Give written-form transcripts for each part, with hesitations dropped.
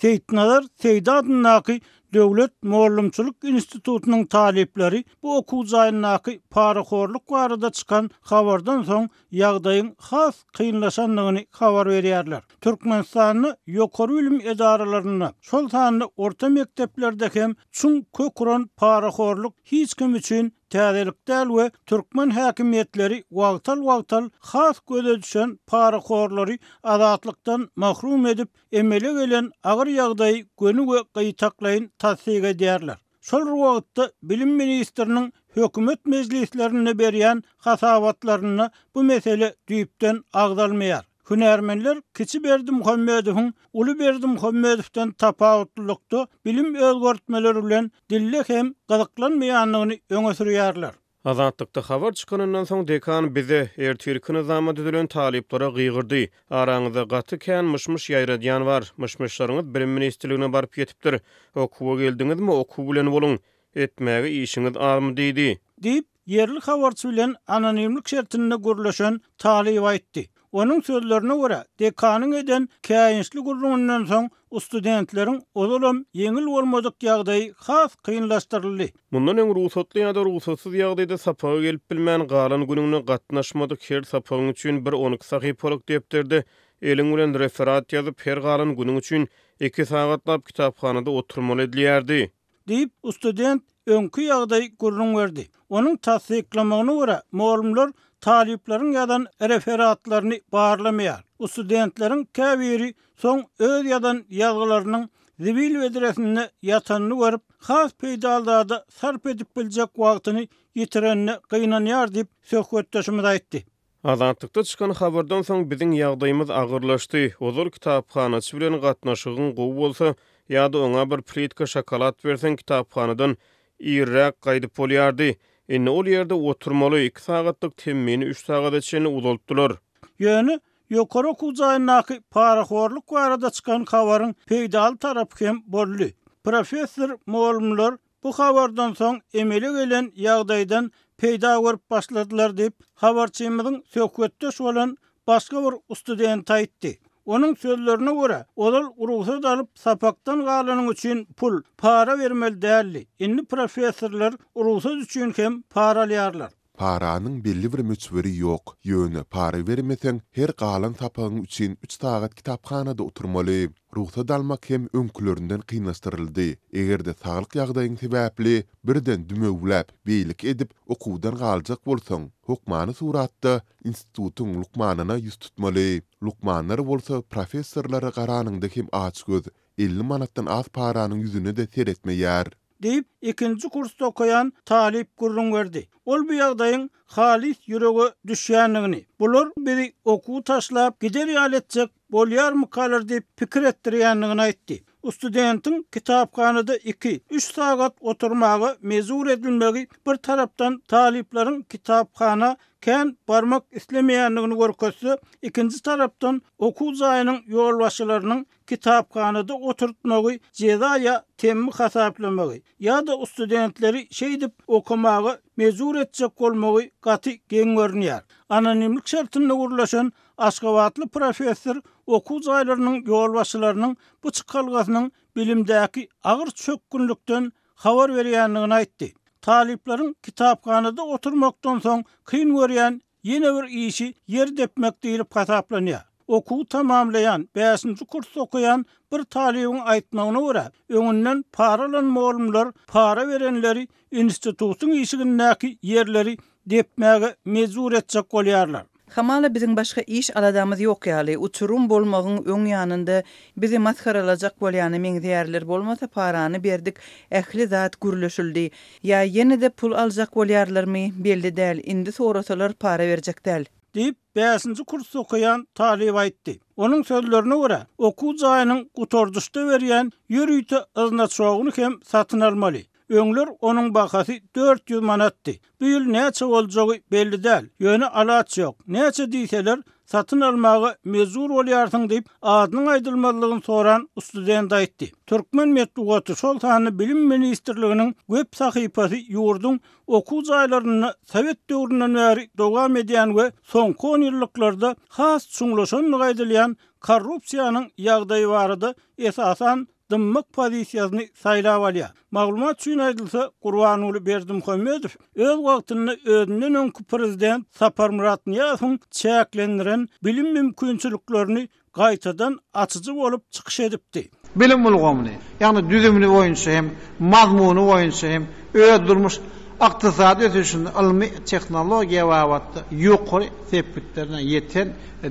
Seýitnazar Seýdi adyndaky döwlet mugallymçylyk institutynyň talyplary bu okuw jaýyndaky parahorluk barada çykan habardan soň ýagdaýyň has kynlaşandygyny habar berýärler. Türkmenistanda ýokary bilim edaralarynda, şol sanda orta mekdeplerde hem çuň kök uran parahorluk hiç kim üçin täzelik däl we türkmen häkimiýetleri wagtal-wagtal has göze düşen parahorlary azatlykdan mahrum edip, emele gelen agyr ýagdaýy göni we gytaklaýyn tassyk edýärler. Şol bir wagtda, bilim ministriniň hökümet mejlislerinde berýän hasabatlarynda bu mesele düýpden agzalmaýar. Hünärmenler kiçi Berdimuhamedowyň uly Berdimuhamedowdan tapawutlylykda bilim özgertmeleri bilen dilde hem gyzyklanmaýandygyny öňe sürýärler. Azatlykda habar çykanyndan soň dekan bize, ertirki nyzama düzülen talyplara gygyrdy. Araňyzda gaty kän myş-myş ýaýradýan bar. Myş-myşlaryňyz Bilim ministrligine baryp ýetipdir. Okuwa geldiňizmi, okuw bilen boluň. Etmäge işiňiz azmy diýdi. Diýip, ýerli habarçy bilen anonimlik şertinde gürleşen talyp aýtdy. Onuň sözlerine görä, dekanyň eden käýinçli gürrüňinden soň studentleriň ozalam ýeňil bolmadyk ýagdaýy has kynlaşdyryldy. Mundan öň rugsatly ýa-da rugsatsyz ýagdaýda sapaga gelip bilmän galan günüňde gatnaşmadyk her sapagyň üçin bir 12 sahypalyk depderde eliň bilen referat ýazyp, her galan günüň üçin iki sagatlap kitaphanada oturmaly edilýärdi. Diýip, student öňki ýagdaýy gürrüň berdi. Onuň tassyklamagyna görä, mugallymlar talyplaryň ýazan referatlaryny barlamaýar. Studentleriň käbiri soň öz ýazan ýazgylarynyň zibil bedresinde ýatanyny görüp, has peýdaly zada sarp edip biljek wagtyny ýitirenine gynanýar diýip, söhbetdeşimiz aýtdy. Azatlykda çykan habardan soň biziň ýagdaýymyz agyrlaşdy. Ozal kitaphanaçy bilen gatnaşygyň gowy bolsa ýa-da oňa bir plitka şokolad berseň kitaphanadan irräk gaýdyp bolýardy. Indi ol ýerde oturmaly, iki sagatlyk temmini üç sagada çenli uzaltdylar. Ýöne ýokary okuw jaýyndaky parahorluk barada çykan habaryň peýdaly tarapy hem boldy. Professor mugallymlar Bu habardan soň emele gelen ýagdaýdan peýda görüp başladylar diýip, habarçymyzyň söhbetdeş bolan başga bir studenti aýtdy. Onuň sözlerine görä, ozal rugsat alyp sapakdan galanyň üçin pul, para bermeli däldi, indi professorlar rugsat üçin hem para alýarlar. Paranyň belli bir möçberi ýok, ýöne para bermeseň her galan sapagyň üçin üç sagat kitaphanada oturmaly. Rugsat almak hem öňkülerinden kynlaşdyryldy, eger-de saglyk ýagdaýyň sebäpli birden dümewläp beýleki edip okuwdan galjak bolsaň, hokmany suratda institutyň lukmanyna ýüz tutmaly. Lukmanlar bolsa professorlara garanyňda hem açgöz, 50 manatdan az paranyň ýüzüne-de seretmeýär. Diýip, ikinji kursda okaýan talyp gürrüň berdi. Ol bu ýagdaýyň halys ýürege düşýändigini, bular bizi okuwy taşlap gider ýaly etjek bolýarmykalar diýip pikir etdirýändigini aýtdy. Studentiň kitaphanada iki, üç sagat oturmaga mejbur edilmegi bir tarapdan talyplaryň kitaphana kän barmak islemeýändigini görkezse, ikinji tarapdan okuw jaýynyň ýolbaşçylarynyň kitaphanada oturtmagy jeza ýa temmi hasaplamagy, ýa-da studentleri şeýdip okamaga mejbur etjek bolmagy gaty geň görünýär. Anonimlik şertinde gürleşen aşgabatly professor okuw jaýlarynyň ýolbaşçylarynyň bu çykalgasynyň bilimdäki agyr çökgünlikden habar berýändigini aýtdy. Talyplaryň kitaphanada oturmakdan soň kyn görýän Ýene bir işi ýer depmek diýlip hasaplanýar. Okuwy tamamlaýan, bäşinji kursda okaýan bir talybyň aýtmagyna görä, öňünden para alan mugallymlar para berenleri institutyň işigindäki ýerleri depmäge mejbur etjek bolýarlar. Hamala biziň başga iş aladamyz ýok ýaly, uçurym bolmagyň öň ýanynda bizi masgaralajak bolýana meňzeýärler, bolmasa parany berdik, ähli zat gürleşildi. Ýa ýene-de pul aljak bolýarlarmy, belli däl, indi sorasalar para berjek däl. Diýip, bäşinji kursda okaýan talyp aýtdy. Onuň sözlerine görä, okuw jaýynyň gutardyşda berýän ýörite yznaçogyny hem satyn almaly. Öňler onuň bahasy 400 manatdy. Bu ýyl näçe boljagy belli däl, ýöne alaç ýok. Näçe diýseler, satyn almaga mejbur bolýarsyň diýip, adynyň aýdylmazlygyny soran student aýtdy. Türkmen metbugaty, şol sanda Bilim ministrliginiň web sahypasy ýurduň okuw jaýlarynda sowet döwründen bäri dowam edýän we soňky onýyllyklarda has çuňlaşandygy aýdylýan. korrupsiýanyň ýagdaýy barada esasan dymmak pozisiýasyny saýlap alýar. Maglumat üçin aýdylsa, Gurbanguly Berdimuhamedow öz wagtynda özünden öňki prezident Saparmyrat Nyýazowyň çäklendiren bilim mümkinçiliklerini gaýtadan açyjy bolup çykyş edipdi. Bilim ulgamyny, ýagny düzümini boýunça hem, mazmuny boýunça hem öz durmuş ykdysady ösüşinde ylmy tehnologiýa babatda ýokary sepgitlerine ýeten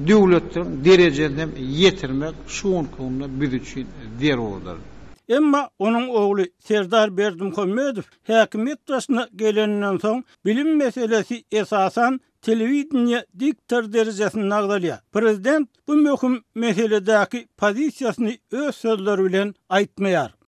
döwletleriň derejesine hem ýetirmek şu günki günde biz üçin zerurdyr. Emma onuň ogly Serdar Berdimuhamedow häkimiýet başyna geleninden soň bilim meselesi esasan telewideniýe diktor derejesinde agzalýar. Prezident bu möhüm meseledäki pozisiýasyny öz sözleri bilen aýtmaýar.